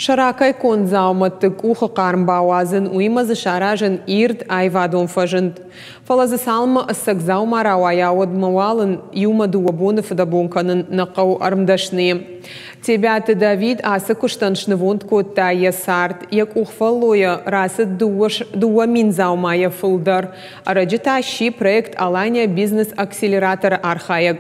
Сӕракӕй конд дзаумӕтты къухы хъарм бауадзын, уыимӕ дзы саразын ирд аивадон фӕзынд. Фӕлӕ дзы цалынмӕ ӕцӕг дзаума рауайа, уӕдмӕ уал ын иумӕ-дыууӕ боны фыдӕбон кӕнын нӕ хъӕуы ӕрмдӕсныйы. Тебиаты Давид ацы куыстӕн снывонд кодта йӕ цард. Йӕ къухфӕллойӕ рацыд 2000 дзаумайӕ фылдӕр. Ӕрӕджы та сси проект Алания бизнес-акселератор-ы архайӕг.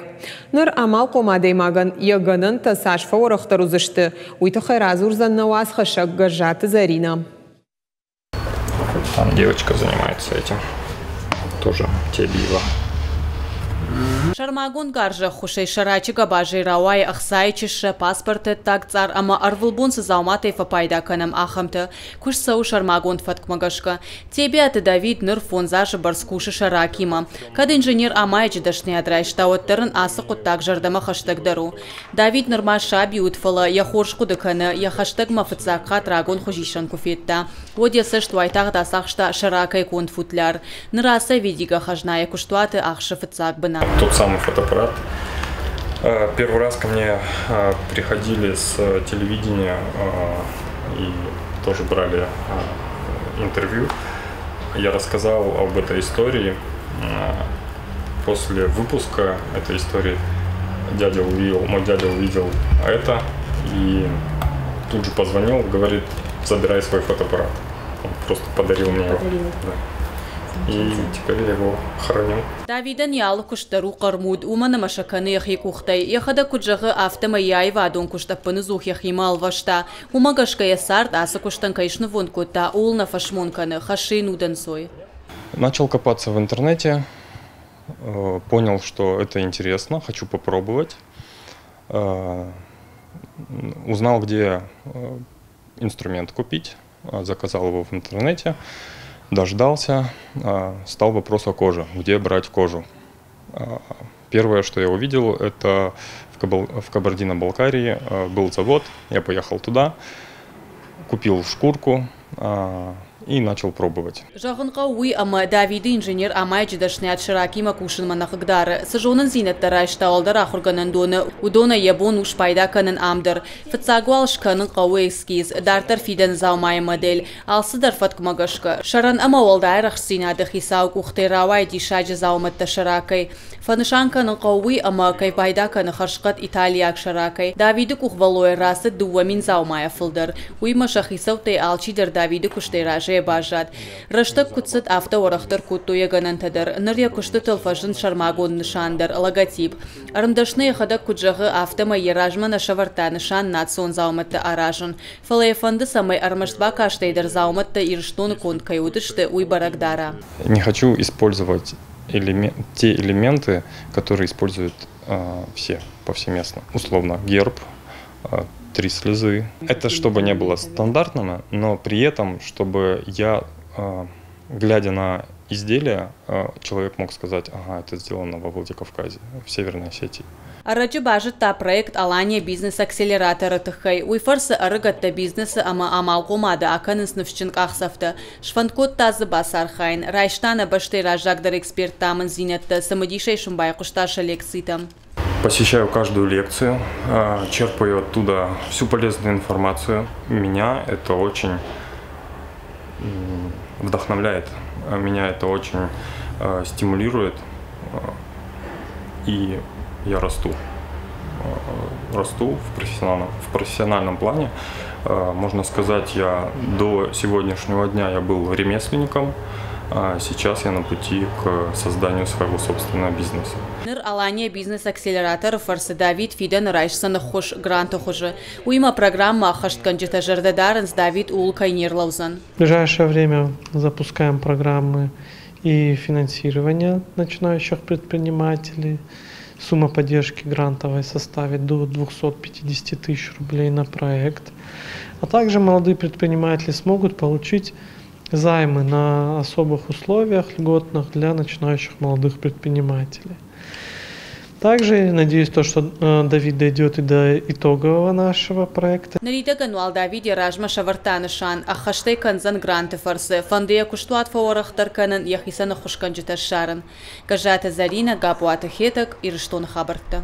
Ныр амалхъом адӕймагӕн йӕ гӕнӕнтӕ цас фӕуӕрӕхдӕр уыдзысты, уый тыххӕй радзурдзӕн нӕ уацхӕссӕг Гӕззаты Зӕринӕ. Там девочка занимается этим. Тоже Тебиева. Сӕрмагонд гарзы ӕххуысӕй сӕрачы гӕбазӕй рауайы ӕхцайы чыссӕ, паспорты ӕддаг цъар ӕмӕ ӕрвылбон цы дзауматӕй фӕпайда кӕнӕм, ахӕмтӕ. Куыст цӕуы сӕрмагонд фӕткмӕ гӕсгӕ. Тебиаты Давид ныр 5 азы бӕрц кусы сӕракимӕ. Кӕд инженер-амайӕджы дӕсныйад райста, уӕддӕр ын ацы хъуыддаг зӕрдӕмӕ хӕстӕгдӕр у. Давид нырма саби уыд, фӕлӕ йӕ хорз хъуыды кӕны, йӕ хӕстӕгмӕ фыццаг хатт рагон хуызисӕн куы федта, уӕд йӕ цӕст уайтагъд ацахста сӕракӕй конд футляр. Ныр ацы ӕвидигӕ хӕзна йӕ куыстуаты ахсы фыццаг бынат. Тот самый фотоаппарат. Первый раз ко мне приходили с телевидения и тоже брали интервью. Я рассказал об этой истории. После выпуска этой истории дядя увидел, мой дядя увидел это и тут же позвонил, говорит: «Забирай свой фотоаппарат». Он просто подарил мне его. Да. И теперь я его храню. Давидӕн йӕ алы куыст дӕр у хъӕрмуд, уымӕн ӕмӕ сӕ кӕны йӕхи къухтӕй. Йӕхӕдӕг куыд зӕгъы, афтӕмӕй йӕ аивадон куыст ӕппыныдзух йӕхимӕ ӕлвӕста. Уымӕ гӕсгӕ йӕ цард ацы куыстӕн кӕй снывонд кодта, ууыл нӕ фӕсмон кӕны, хӕссы йын удӕнцой. Начал копаться в интернете, понял, что это интересно, хочу попробовать. Узнал, где инструмент купить, заказал его в интернете, дождался, стал вопрос о коже, где брать кожу. Первое, что я увидел, это в Кабардино-Балкарии был завод, я поехал туда, купил шкурку и начал пробовать. Зӕгъын хъӕуы уый, ӕмӕ Давиды инженер-амайӕджы дӕсныйад сӕракимӕ кусынмӕ нӕ хъыгдары. Цы зонындзинӕдтӕ райста уӕлдӕр ахуыргӕнӕндоны, уыдонӕй йӕ бон у спайда кӕнын ам дӕр. Фыццаг уал скӕнын хъӕуы эскиз, дарддӕр фидӕны дзаумайы модель. Алцыдӕр фӕткмӕ гӕсгӕ. Сӕрӕн ӕмӕ уӕлдай арӕхстдзинады хицауы къухтӕй рауайы диссаджы дзаумӕттӕ сӕракӕй. Фӕнысан кӕнын хъӕуы уый, ӕмӕ кӕй пайда кӕны хӕрзхъӕд италиаг сӕракӕй. Давиды къухвӕллойӕ рацыд 2000 дзаумайӕ фылдӕр. Уыимӕ сӕ хицӕуттӕй алчидӕр Давиды куыстӕй разыйӕ баззад. Рӕстӕг куыд цыд, афтӕ уӕрӕхдӕр кодтой йӕ гӕнӕнтӕ дӕр. Ныр йӕ куыстытыл фӕзынд сӕрмагонд нысан дӕр – логотип. Ӕрмдӕсны йӕхӕдӕг куыд зӕгъы, афтӕмӕй йӕ размӕ нӕ сӕвӕрдта нысан национ дзаумӕттӕ аразын. Фӕлӕ йӕ фӕнды, цӕмӕй ӕрмӕст бакастӕй дӕр дзаумӕттӕ Ирыстоны конд кӕй уыдысты, уый бӕрӕг дара. Не хочу использовать те элементы, которые используют все повсеместно. Условно, герб, три слезы. Это чтобы не было стандартного, но при этом, чтобы я, глядя на изделие, человек мог сказать: «Ага, это сделано во Владикавказе, в Северной Осетии». Ӕрӕджы базыдта проект Алания бизнес-акселераторы тыххӕй. Уый фӕрцы ӕрыгӕттӕ бизнесы ӕмӕ амалхъомады акӕнынц ныфсджын къахдзӕфтӕ. Сфӕнд кодта дзы бацархайын. Райста нӕ бӕстӕйы раззагдӕр экспертты амынддзинӕдтӕ, цымыдисӕй сын байхъуыста сӕ лекцитӕм. Посещаю каждую лекцию, черпаю оттуда всю полезную информацию. Меня это очень вдохновляет, меня это очень стимулирует, и я расту. Расту в профессиональном плане. Можно сказать, я до сегодняшнего дня я был ремесленником, а сейчас я на пути к созданию своего собственного бизнеса. Ныр Алания бизнес-акселераторы фӕрцы Давид фидӕны райсдзӕн ӕххуыс гранты хуызы. Уыимӕ программӕ ӕххӕстгӕнджытӕ зӕрдӕ дарынц, Давид ууыл кӕй не рлӕудзӕн. В ближайшее время запускаем программы и финансирования начинающих предпринимателей. Сумма поддержки грантовой составит до 250 тысяч рублей на проект. А также молодые предприниматели смогут получить займы на особых условиях, льготных для начинающих молодых предпринимателей. Также надеюсь, то, что Давид дойдет и до итогового нашего проекта. Ныридӕгӕн уал Давид йӕ размӕ сӕвӕрдта нысан, ӕххӕст ӕй кӕндзӕн гранты фӕрцы. Фӕнды йӕ куыстуат фӕуӕрӕхдӕр кӕнын, йӕхицӕн ӕххуысгӕнджытӕ ссарын. Гӕззаты Зӕринӕ, Гапъуаты Хетӕг, Ирыстоны хабӕрттӕ.